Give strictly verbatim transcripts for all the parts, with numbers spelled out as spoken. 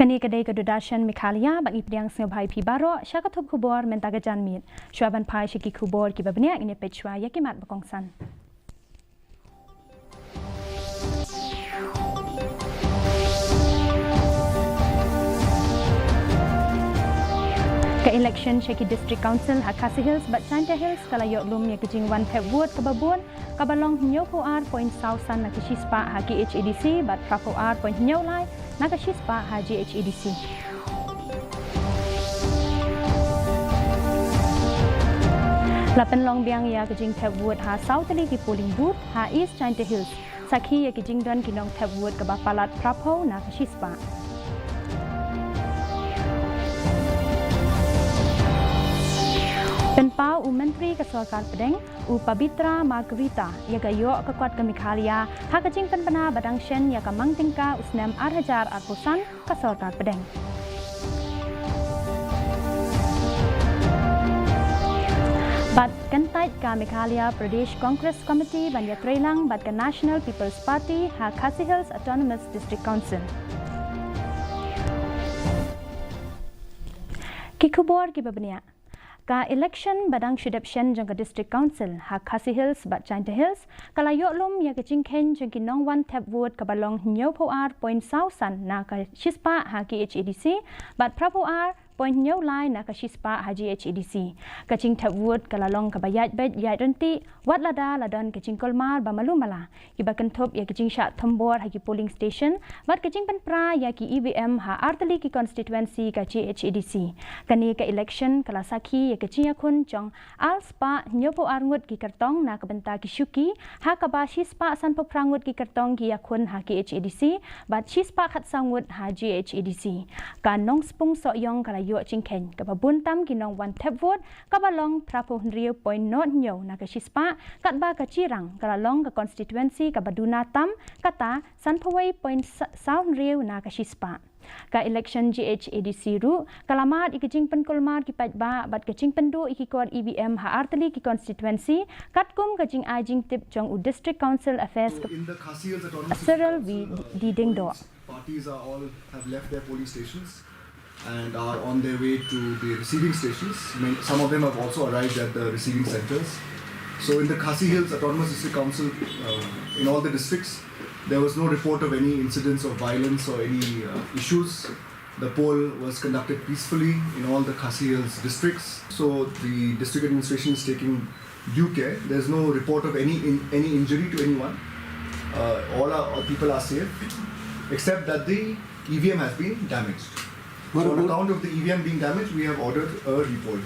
Kane ka dei ka Doordarshan Meghalaya, bad ngi pdiang sngewbha ïa phi baroh sha ka thup khubor mynta ka janmiet. Shuwa ban phai sha ki khubor kiba bniah, ngin ïa peit shuwa ïa ki mat ba kongsan. Ka election sha ki District Council ha Khasi Hills bad Jaintia Hills ka la ïoh lum ïa ka jingwan thep vote kaba bun, kaba long hynñiewphew ar point saw san na ka shispah ha K H A D C bad phraphew ar point hynñiew lai na ka shispah ha J H A D C. La pynlong biang ïa ka jingthep vote ha saw tylli ki polling booth ha East Jaintia Hills, sakhi ïa ki jingdon ki nongthep vote kaba palat phraphew na ka shispah. Pynpaw u Myntri ka Sorkar Pdeng, u Pabitra Margherita, ïa ka ïoh ka kot ka Meghalaya ha ka jingpynbna ba dang shen ïa ka mang tyngka u snem ar hajar arphew san ka Sorkar Pdeng. Bad kyntait ka Meghalaya Pradesh Congress Committee ban ïatreilang bad ka National People's Party ha Khasi Hills Autonomous District Council. Ki khubor kiba bniah. Ka election ba dang shu dep shen jong ka District Council ha Khasi Hills bad Jaintia Hills ka la ïoh lum ïa ka jingkheiñ jong ki nongwan thep vote kaba long hynñiewphew ar point saw san na ka shispah ha K H A D C bad phraphew ar point hynñiew lai na ka shispah ha J H A D C. Ka jingthep vote ka la long kaba ïaid beit ïaid ryntih, wat lada la don ka jingkulmar ba malu mala, kiba kynthup ïa ka jingshah thombor ha ki polling station bad ka jingpynpra ïa ki E V M ha artylli ki constituency ka J H A D C. Kane ka election ka la sakhi ïa ka jingïakhun jong ar spah hynñiewphew ar ngut ki kyrtong na ka bynta ki shuki, ha kaba shispah sanphew phra ngut ki kyrtong ki ïakhun ha K H A D C bad shispah khatsaw ngut ha J H A D C. Ka Nongspung Sohiong ka la ïoh jingkheiñ, kaba bun tam ki nongwan thep vote kaba long phraphew hynriew point nod hynñiew na ka shispah, katba ka Jirang ka la long ka constituency kaba duna tam, kata sanphew wei point saw hynriew na ka shispah. Ka election J H A D C ruh ka la mad ïa ka jingpynkulmar ki paidbah bad ka jingpynduh ïa ki kot E V M ha artylli ki constituency, katkum ka jingai jingtip jong u District Council Affairs ka Cyril V D Dingdoh. Parties are all have left their polling stations and are on their way to the receiving stations. Many, some of them have also arrived at the receiving centres. So in the Khasi Hills Autonomous District Council, uh, in all the districts, there was no report of any incidents of violence or any uh, issues. The poll was conducted peacefully in all the Khasi Hills districts. So the district administration is taking due care. There's no report of any in, any injury to anyone. Uh, all, are, all people are safe, except that the E V M has been damaged. So on account of the E V M being damaged, we have ordered a repoll.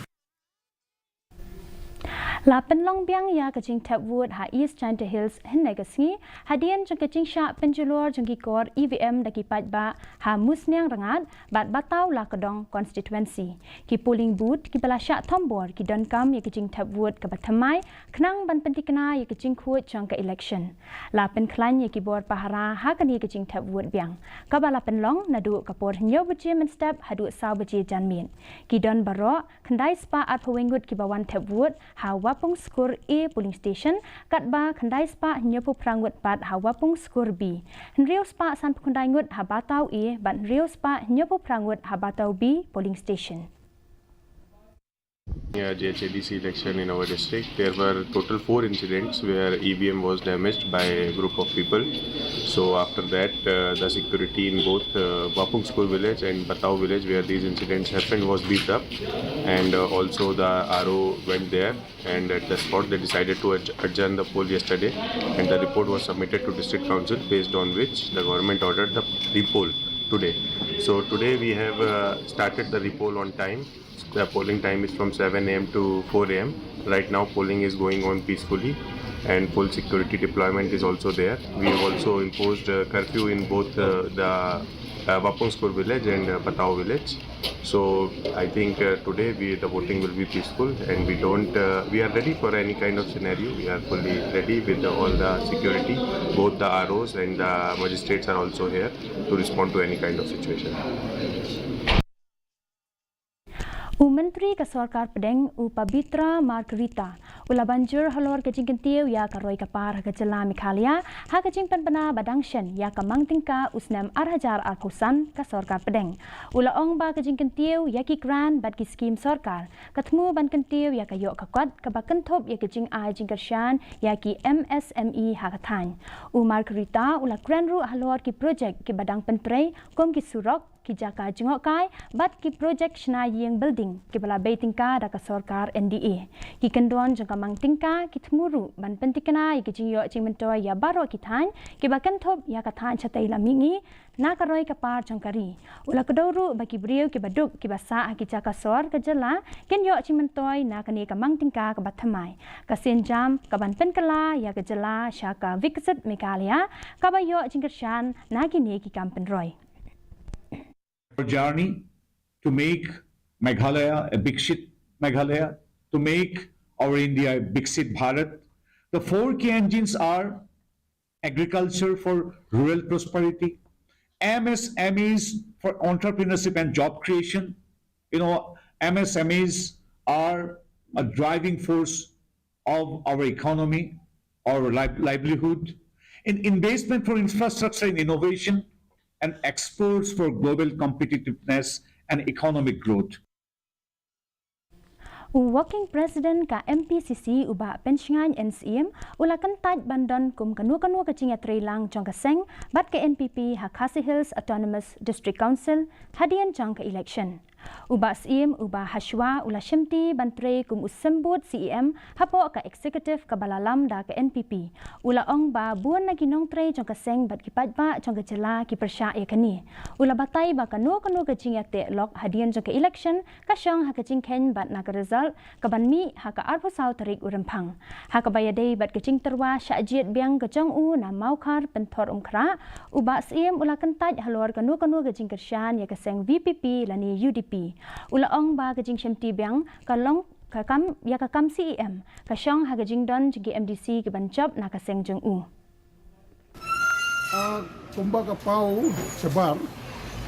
La pynlong biang ïa ka jingthep vote ha East Jaintia Hills hynne ka sngi, hadien jong ka jingshah pynjulor jong ki kor E V M da ki paidbah ha Musniang Rangad bad Bataw Lakadong constituency. Ki polling booth kiba la shah thombor ki donkam ïa ka jingthep vote kaba thymmai, khnang ban pyntikna ïa ka jingkhuid jong ka election. La pynkhlaiñ ïa ki bor pahara ha kane ka jingthep vote biang, kaba la pynlong naduh ka por hynñiew baje mynstep haduh saw baje janmiet. Ki don baroh khyndai spah arphew wei ngut kiba wan thep vote ha Wapung Skur A polling station, katba khyndai spah hynñiewphew phra ngut pat ha Wapung Skur B. Hynriew spah sanphew khyndai ngut ha Bataw A bad hynriew spah hynñiewphew phra ngut ha Bataw B polling station. Yeah, J H A D C election in our district, there were total four incidents where E V M was damaged by a group of people. So after that, uh, the security in both uh, Wapung School village and Batao village, where these incidents happened, was beefed up, and uh, also the R O went there. And at the spot, they decided to adj- adjourn the poll yesterday, and the report was submitted to District Council, based on which the government ordered the repoll today. So today we have uh, started the repoll on time. The polling time is from seven a m to four a m. Right now, polling is going on peacefully, and full security deployment is also there. We have also imposed a curfew in both uh, the uh, Wapung School village and uh, Batao village. So I think uh, today we, the voting will be peaceful, and we don't. Uh, we are ready for any kind of scenario. We are fully ready with the, all the security. Both the R Os and the magistrates are also here to respond to any kind of situation. U Myntri Ka sorkar pdeng u Pabitra Margherita u la ban jur halor ka jingkyntiew ïa ka roi ka par ha ka jylla Meghalaya ha ka jingpynbna ba dang shen ïa ka mang tyngka u snem ar hajar arphew san ka sorkar pdeng. U la ong ba ka jingkyntiew ïa ki grant bad ki skim sorkar ka thmu ban kyntiew ïa ka ïoh ka kot kaba kynthup ïa ka jingai jingkyrshan ïa ki M S M E ha ka thaiñ. U Margherita u la kren ruh halor ki projek kiba dang pyntrei kum ki surok, ki jaka jngohkai bad ki projek shna ïing building kiba la bei tyngka da ka sorkar N D A. Ki kyndon jong ka mang tyngka ki thmu ruh ban pyntikna ïa ki jingïoh jingmyntoi ïa baroh ki thaiñ kiba kynthup ïa ka thaiñ shatei lam mihngi na ka roi ka par jong ka ri. U la kdew ruh ba ki briew kiba duk kiba sah ha ki jaka sor ka jylla kin ïoh jingmyntoi na kane ka mang tyngka kaba thymmai, ka sienjam kaban pynkylla ïa ka jylla sha ka Viksit Meghalaya kaba ïoh jingkyrshan na kine ki kam pynroi. Our journey to make Meghalaya a Viksit Meghalaya, to make our India a Viksit Bharat. The four key engines are agriculture for rural prosperity, M S M Es for entrepreneurship and job creation. You know, M S M Es are a driving force of our economy, our liv- livelihood, in investment for infrastructure and innovation, and exports for global competitiveness and economic growth. U Working President ka M P C C u Bah Penshngaiñ N Syiem u la kyntait ban don kum kano kano ka jingïatreilang jong ka seng bad ka N P P ha Khasi Hills Autonomous District Council hadien jong ka election. U Bah Syiem u ba hashwa u la shimti ban trei kum u symbud C E M hapoh ka executive kaba la lam da ka N P P. U la ong ba bun na ki nongtrei jong ka seng bad ki paidbah jong ka jylla ki pyrshah ïa kane. U la batai ba kano kano ka jingïateh lok hadien jong ka election ka shong ha ka jingkheiñ bad na ka result kaban mih ha ka arphew saw tarik u Rymphang. Ha kaba ïadei bad ka jingtyrwa shah jied biang ka jong u na Mawkhar Pynthorumkhrah, u Bah Syiem u la kyntait halor kano kano ka jingkyrshan ïa ka seng V P P lane U D P. U la ong ba ka jingshimti biang ka long ka kam ïa ka kam C E M ka shong ha ka jingdon jong ki M D C kiban jop na ka seng jong u. Ah, kumba ka paw shabar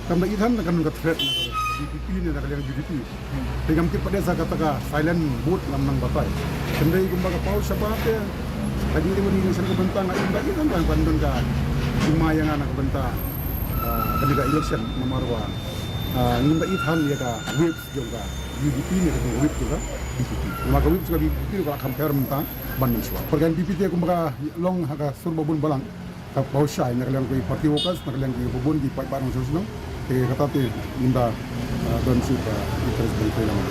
kam da ithan na ka nun ka threat na ka V P P ne na ka liang U D P. Te ngam tip pat de sa kata ka silent vote ngam nang batai. Hynrei kumba ka paw shabar te ka jingtip ni sa ka bynta nga im da ithan ka ban don ka ima ïa nga na ka bynta, ah, ka election namar wa, ah, ngim da ithan ïa ka whip jong ka U D P ne ka jong ka whip jong ka V P P. Namar ka whip jong ka V P P ka la compare mynta ban mynshuwa. Por ka N P P te kumba ka long ha ka sur ba bun balang. Ka paw shai na ka liang ki party workers, na ka liang ki bun ki paidbah nongshong shnong. Te kata te ngim da, ah, don shuh ka interest ban pei lang.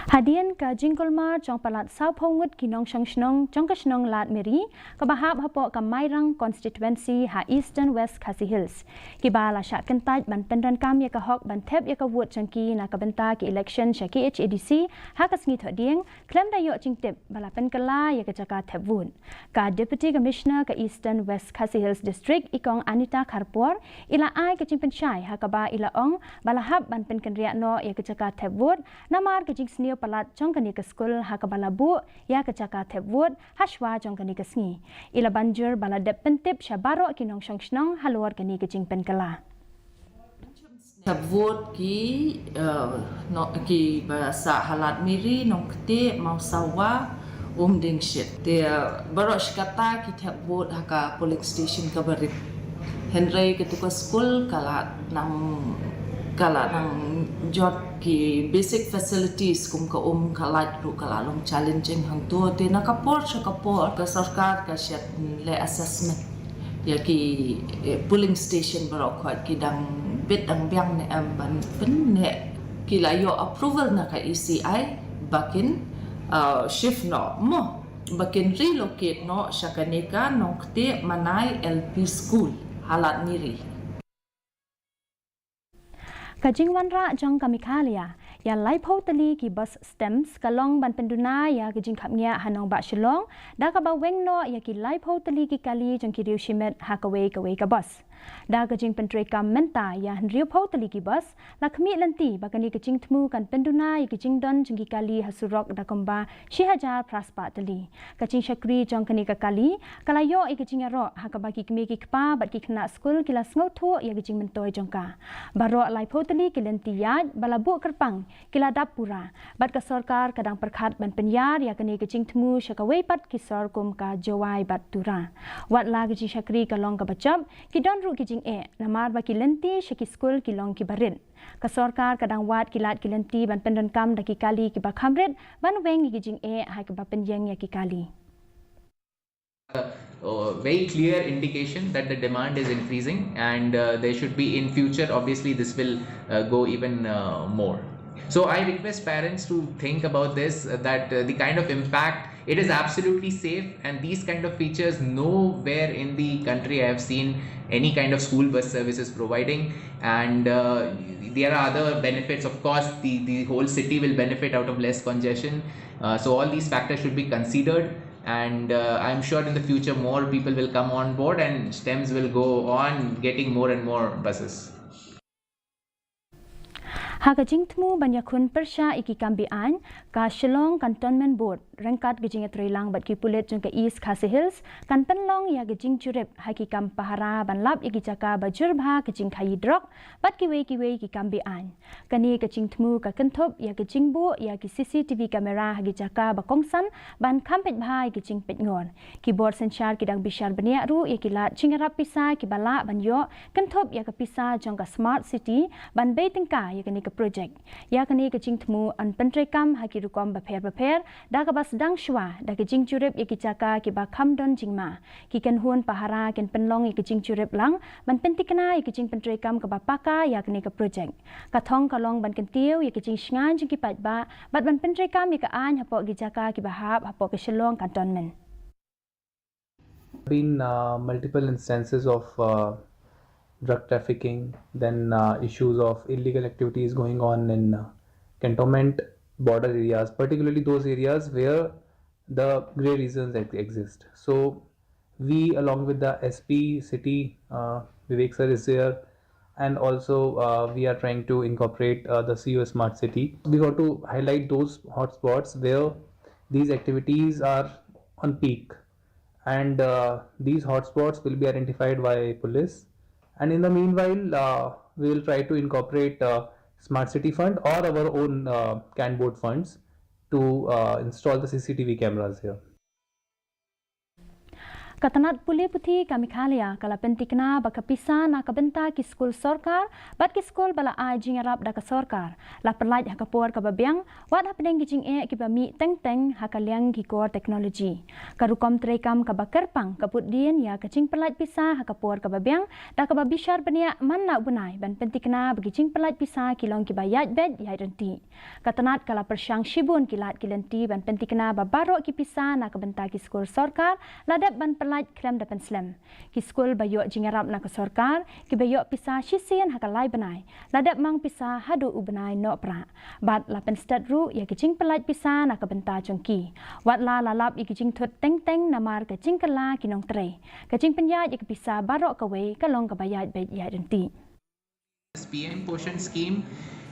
Hadien ka jingkulmar jong palat sawphew ngut ki nongshong shnong jong ka shnong Ladmeri kaba hap hapoh ka Mairang constituency ha Eastern West Khasi Hills, kiba la shah kyntait ban pyndonkam ïa ka hok ban thep ïa ka vote jong ki na ka bynta ki election sha K H A D C ha ka sngi Thohdieng, khlem da ïoh jingtip ba la pynkylla ïa ka jaka thep vote. Ka Deputy Commissioner ka Eastern West Khasi Hills District, i Kong Anita Kharpor, i la ai ka jingpynshai ha kaba i la ong ba la hap ban pynkynriah noh ïa ka jaka thep vote namar ka jingsniew palat jong kane ka skul ha kaba la buh ïa ka jaka thep vote hashwa jong kane ka sngi. I la ban jur ba la dep pyntip sha baroh ki nongshong shnong halor kane ka jingpynkylla. Thep vote ki, eh, no, kiba sah ha Ladmeri, Nongktieh, Mawsawa, Umdingshit. Te, eh, baroh shi katta ki thep vote ha ka polling station kaba rit. Hynrei katu ka skul ka la nang, ka la nang jot ki basic facilities kum ka um, ka light ruh ka la long challenging hangto. Te na ka por sha ka por ka sorkar ka shet leh assessment ïa ki, eh, polling station baroh khoit ki dang bit dang biang ne em ban pynneh. Ki la ïoh approval na ka E C I ba kin, eh, shift noh mo, ba kin relocate noh sha kane ka Nongktieh Manai L P School ha Ladmeri. Ka jingwanrah jong ka Meghalaya Ïa laiphew tylli ki bus STEMS ka long ban pynduna ïa ka jingkhapngiah ha nongbah Shillong da kaba weng noh ïa ki laiphew tylli ki kali jong ki riew shimet ha kawei kawei ka bus. Da ka jingpyntreikam mynta ïa hynriewphew tylli ki bus, la khmih lynti ba kane ka jingthmu kan pynduna ïa ka jingdon jong ki kali ha surok da kumba shi hajar phra spah tylli. Ka jingshakri jong kane ka kali ka la ïoh ïa ka jingïaroh ha kaba ki kmie ki kpa bad ki khynnah skul ki la sngewthuh ïa ka jingmyntoi jong ka. Baroh laiphew tylli ki lynti ïaid ba la buh kyrpang ki la dap pura, bad ka sorkar ka dang pyrkhat ban pynïar ïa kane ka jingthmu sha kawei pat ki sor kum ka Jowai bad Tura. Wat la ka jingshakri ka long kaba jop, ki don ruh ki jingeh namar ba ki lynti sha ki skul ki long kiba rit. Ka sorkar ka dang wad ki lad ki lynti ban pyndonkam da ki kali kiba kham rit ban weng ïa ki jingeh ha kaba pynïeng ïa ki kali. Uh, very clear indication that the demand is increasing, and uh, there should be, in future, obviously this will uh, go even uh, more. So I request parents to think about this, uh, that uh, the kind of impact, it is absolutely safe, and these kind of features, nowhere in the country I have seen any kind of school bus services providing. And uh, there are other benefits. Of course, the, the whole city will benefit out of less congestion. Uh, so all these factors should be considered, and uh, I'm sure in the future more people will come on board and STEMS will go on getting more and more buses. Ha ka jingthmu ban ïakhun pyrshah ïa ki kam be-aiñ, ka Shillong Cantonment Board ryngkat ka jingïatreilang bad ki pulit jong ka East Khasi Hills kan pynlong ïa ka jingjurip ha ki kam pahara ban lap ïa ki jaka ba jur bha ka jingkhaïi drok bad kiwei kiwei ki kam be-aiñ. Kane ka jingthmu ka kynthup ïa ka jingbuh ïa ki CCTV camera ha ki jaka ba kongsan ban kham peit bha ïa ki jingpeitngor. Ki bor synshar ki dang bishar bniah ruh ïa ki lad jingïarap pisa kiba lah ban ïoh kynthup ïa ka pisa jong ka Smart City ban bei tyngka ïa kane ka projek. Ïa kane ka jingthmu yn pyntreikam ha ki rukom bapher bapher da kaba sdang shuwa da ka jingjurip ïa ki jaka kiba kham don jingma. Ki kynhun pahara kin pynlong ïa ka jingjurip lang ban pyntikna ïa ka jingpyntreikam kaba paka ïa kane ka projek. Ka thong ka long ban kyntiew ïa ka jingshngaiñ jong ki paidbah bad ban pyntreikam ïa ka aiñ hapoh ki jaka kiba hap hapoh ka Shillong Cantonment. Been uh, multiple instances of uh, drug trafficking, then uh, issues of illegal activities going on in uh, cantonment border areas, particularly those areas where the grey regions ex- exist. So we, along with the S P city, uh, Vivek sir is there, and also uh, we are trying to incorporate uh, the C U S Smart City. We want to highlight those hotspots where these activities are on peak, and uh, these hotspots will be identified by police. And in the meanwhile, uh, we will try to incorporate uh, Smart City Fund or our own uh, CAN board funds to uh, install the C C T V cameras here. Ka tnat pule puthi ka Meghalaya ka la pyntikna ba ka pisa na ka bynta ki skul sorkar bad ki skul ba la ai jingïarap da ka sorkar la pyllait ha ka por kaba biang, wat hapdeng ki jingeh kiba mih teng teng ha ka liang ki kor technology. Ka rukom treikam kaba kyrpang ka bud dien ïa ka jingpyllait pisa ha ka por kaba biang da kaba bishar bniah man la u bnai ban pyntikna ba ki jingpyllait pisa ki long kiba ïaid beit ïaid ryntih. Ka tnat ka la pyrshang shibun ki lad ki lynti ban pyntikna ba baroh ki pisa na ka bynta ki skul sorkar la dep ban pyllait khlem da pynslem. Ki skul ba ïoh jingïarap na ka sorkar kiba ïoh pisa shisien ha ka lai bnai la dep mang pisa haduh u bnai Nohprah bad la pynstet ruh ïa ki jingpyllait pisa na ka bynta jong ki. Wat la la lap ïa ki jingthut teng teng namar ka jingkylla ki nongtrei, ka jingpynïaid ïa ka pisa baroh kawei ka long kaba ïaid beit ïaid ryntih. This P M Poshan scheme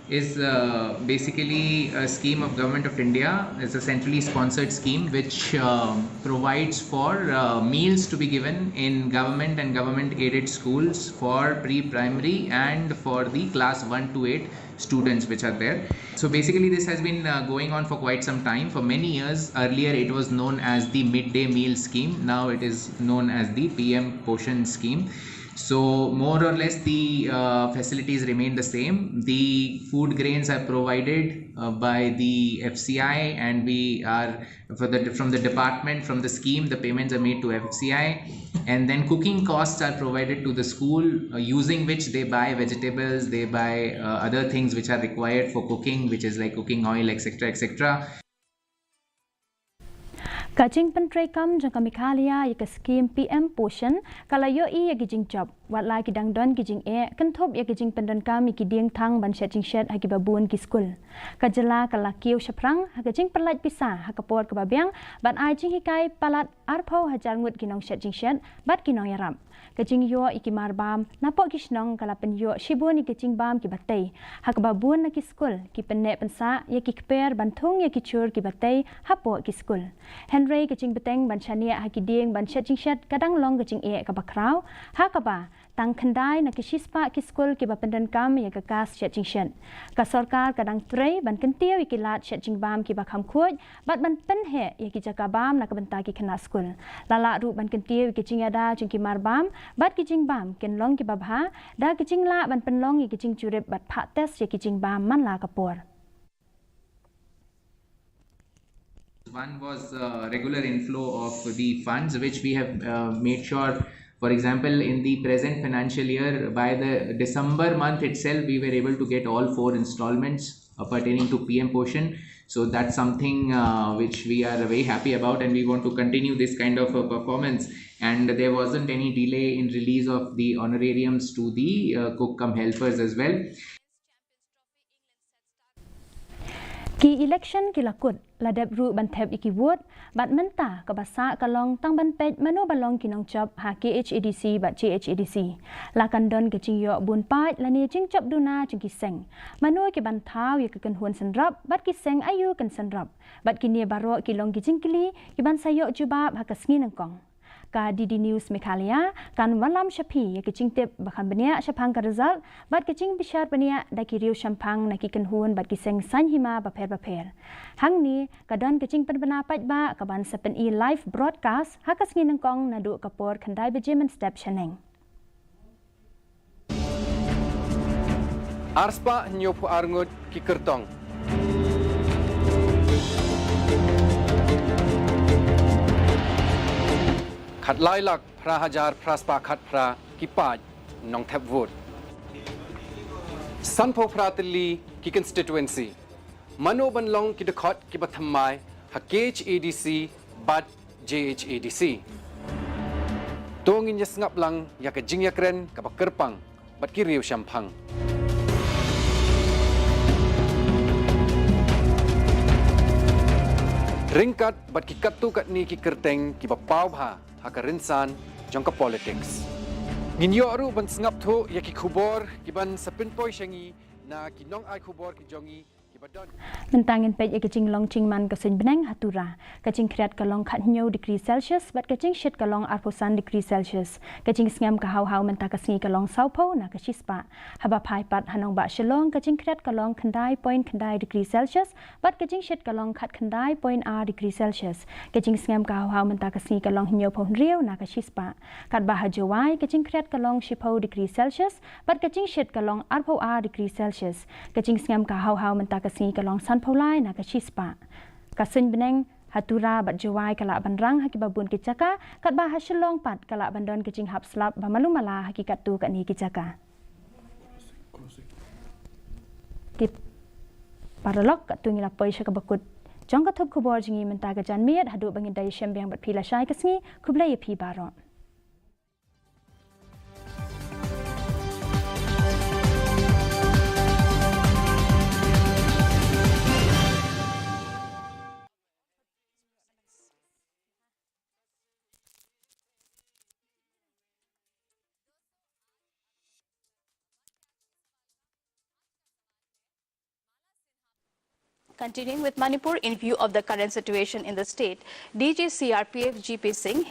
is uh, basically a scheme of Government of India. It's a centrally sponsored scheme which uh, provides for uh, meals to be given in government and government aided schools for pre-primary and for the class one to eight students which are there. So basically this has been uh, going on for quite some time. For many years earlier it was known as the midday meal scheme. Now it is known as the P M Poshan scheme. So more or less the uh, facilities remain the same. The food grains are provided uh, by the F C I, and we are, for the, from the department, from the scheme, the payments are made to F C I. And then cooking costs are provided to the school uh, using which they buy vegetables, they buy uh, other things which are required for cooking, which is like cooking oil, et cetera, et cetera. Ka jingpyntreikam jong ka Meghalaya ïa ka skim P M Poshan ka la ïohi ïa ki jingjop, wat la ki dang don ki jingeh kynthup ïa ki jingpyndonkam ïa ki dieng thang ban shet jingshet ha kiba bun ki skul. Ka jylla ka la kiew shaphrang ha ka jingpyllait pisa ha ka por kaba biang, bad ai jinghikai palat arphew hajar ngut ki nongshet jingshet bad ki nongïarap. Ka jingïoh ïa ki marbam napoh ki shnong ka la pynïoh shibun ïa ki jingbam kiba tei, ha kaba bun na ki skul ki pynneh pynsah ïa ki kper ban thung ïa ki jhur kiba tei hapoh ki skul. Hynrei ka jingbteng ban shaniah ha ki dieng ban shet jingshet ka dang long ka jingeh kaba khraw, ha kaba tang khyndai na ki shispah ki skul kiba pyndonkam ïa ka gas shet jingshet. Ka sorkar ka dang trei ban kyntiew ïa ki lad shet jingbam kiba kham khuid bad ban pynheh ïa ki jaka bam na ka bynta ki khynnah skul. La lah ruh ban kyntiew ïa ki jingïada jong ki marbam bad ki jingbam kin long kiba bha da ki jinglah ban pynlong ïa ki jingjurip bad phah test ïa ki jingbam man la ka por. One was uh, regular inflow of the funds, which we have uh, made sure, for example, in the present financial year, by the December month itself, we were able to get all four installments uh, pertaining to P M Poshan. So that's something uh, which we are very happy about, and we want to continue this kind of a performance. And there wasn't any delay in release of the honorariums to the uh, cook cum helpers as well. Ki election ki la kut, la dep ruh ban thep ïa ki vote, bad mynta kaba sah ka long tang ban peit mano ba long ki nongjop ha K H A D C bad J H A D C. La kan don ka jingïoh bun paid lane jingjop duna jong ki seng. Mano ki ban thaw ïa ka kynhun synrop bad ki seng aïu kin synrop. Bad kine baroh ki long ki jingkylli ki ban sa ïoh jubab ha ka sngi nyngkong. Ka D D News Meghalaya kan wallam sha phi ïa ka jingtip ba kham bniah shaphang ka result bad ka jingbishar bniah da ki riew shemphang na ki kynhun bad ki seng saiñ hima bapher bapher. Hangne ka don ka jingpynbna paidbah ka ban sa pyni live broadcast ha ka sngi nyngkong naduh ka por khyndai baje mynstep shaneng. Arspah hynñiewphew ar ngut ki kyrtong. Khatlai lak phra hajar phra spah khatphra ki paid nongthep vote. Sanphew phra tylli ki constituency. Mano ban long ki dkhot kiba thymmai ha K H A D C bad J H A D C. To ngin ïa sngap lang ïa ka jingïakren kaba kyrpang bad ki riew shemphang. Ryngkat bad ki katto katne ki kyrteng kiba paw bha ha ka rynsan jong ka politics. Ngin ïoh ruh ban sngap thuh ïa ki khubor ki ban sa pynpoi sha ngi na ki nongai khubor ki jong ngi. Mynta ngin peit ïa ka jinglong jingman ka suiñ bneng ha Tura. Ka jingkhriat ka long khathynñiew degree Celsius bad ka jingshit ka long arphew san degree Celsius. Ka jingsngem ka haw haw mynta ka sngi ka long sawphew na ka shispah. Haba phai pat ha nongbah Shillong ka jingkhriat ka long khyndai point khyndai degree Celsius bad ka jingshit ka long khatkhyndai point ar degree Celsius. Ka jingsngem ka haw haw mynta ka sngi ka long hynñiewphew hynriew na ka shispah. Katba ha Jowai ka jingkhriat ka long shiphew degree Celsius bad ka jingshit ka long arphew ar degree Celsius. Ka jingsngem ka haw haw mynta ka sngi ka long sanphew lai na ka shispah. Ka suiñ bneng ha Tura bad Jowai ka lah ban rang ha kiba bun ki jaka, katba ha Shillong pat ka lah ban don ka jinghap slap ba malu mala ha ki katto katne ki jaka. Ki paralok, katto ngi la poi sha kaba kut jong ka thup khubor jong ngi mynta ka janmiet. Haduh ba ngin da ïashem biang bad phi lashai ka sngi, khublei ïa phi baroh. Continuing with Manipur, in view of the current situation in the state, D G C R P F G P Singh